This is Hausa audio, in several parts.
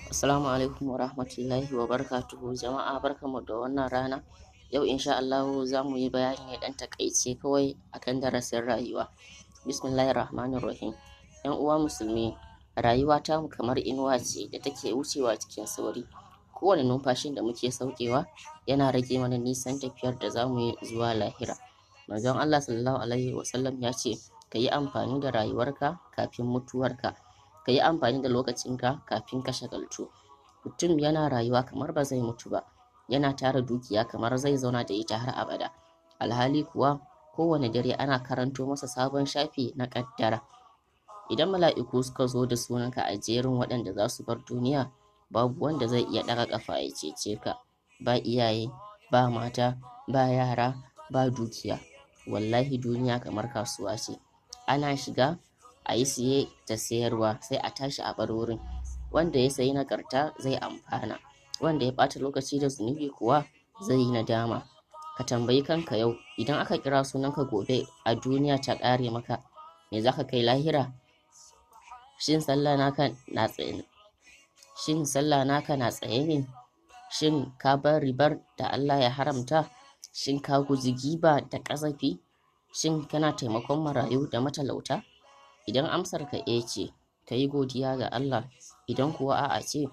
Assalamu alaikum wa rahmatullahi wa barakatuhu. Jama'a, barkanmu da wannan rana. Yau insha Allahu za mu yi bayani ne ɗan taƙaice kawai akan darasin rayuwa. Bismillahir Rahmanir Rahim. ‘Yan uwa musulmi, rayuwa tamu kamar inuwa ce da take wucewa cikin sauri. Kowane numfashin da muke saukewa yana rage mana nisan tafiyar da za mu yi zuwa lahira. Manzon Allah sallallahu alaihi wasallam ya ce, ka yi amfani da rayuwarka kafin mutuwarka. Ka yi amfani da lokacinka kafin ka shagaltu. Mutum yana rayuwa kamar ba zai mutu ba, yana tara dukiya kamar zai zauna da ita har abada. Alhali kuwa kowane dare ana karanto masa sabon shafi na ƙaddara. Idan mala'iku suka zo da sunanka a jerin waɗanda za su bar duniya, babu wanda zai iya ɗaga ƙafa ya cece ka. Ba iyaye, ba mata, ba yara, ba dukiya. Wallahi duniya kamar kasuwa ce. Ana shiga a yi siye da sayarwa, sai a tashi a bar wurin. Wanda ya sayi nagarta zai amfana, wanda ya ɓata lokaci da zunubi kuwa zai yi nadama. Ka tambayi kanka yau, idan aka kira sunanka gobe a duniya ta ƙare maka, me za ka kai lahira? Shin sallah naka na tsaye? Shin sallah naka na tsaye ne? Shin ka bar ribar da Allah ya haramta? Shin ka guji giba da ƙazafi? Shin kana taimakon marayu da matalauta? Idan amsar ka eh ce, ka yi godiya ga Allah. Idan kuwa a'a ce,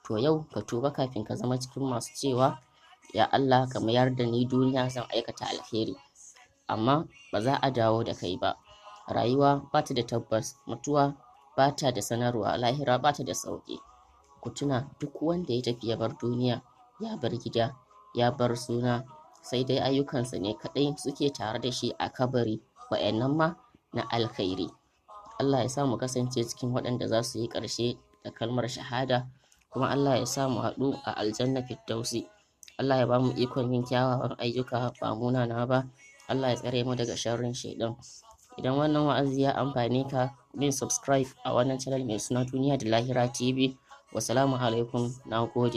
to yau ka tuba kafin ka zama cikin masu cewa, ya Allah, ka mayar da ni duniya, zan aikata alheri. Amma ba za a dawo da kai ba. Rayuwa ba ta da tabbas, mutuwa ba ta da sanarwa, lahira ba ta da sauƙi. Ku tuna, duk wanda ya tafi ya bar duniya, ya bar gida, ya bar suna, sai dai ayyukansa ne kaɗai suke tare da shi a kabari, wa'annan ma na alkhairi. Allah ya sa mu kasance cikin waɗanda za su yi ƙarshe da kalmar shahada, kuma Allah ya sa mu haɗu a aljanna firdausi. Allah ya ba mu ikon yin kyawawan ayyuka, ba munana ba. Allah ya tsare mu daga sharrin shaiɗan. Idan wannan wa'azi ya amfane ka, min subscribe a wannan channel mai suna Duniya da Lahira TV. Wassalamu alaikum, na gode.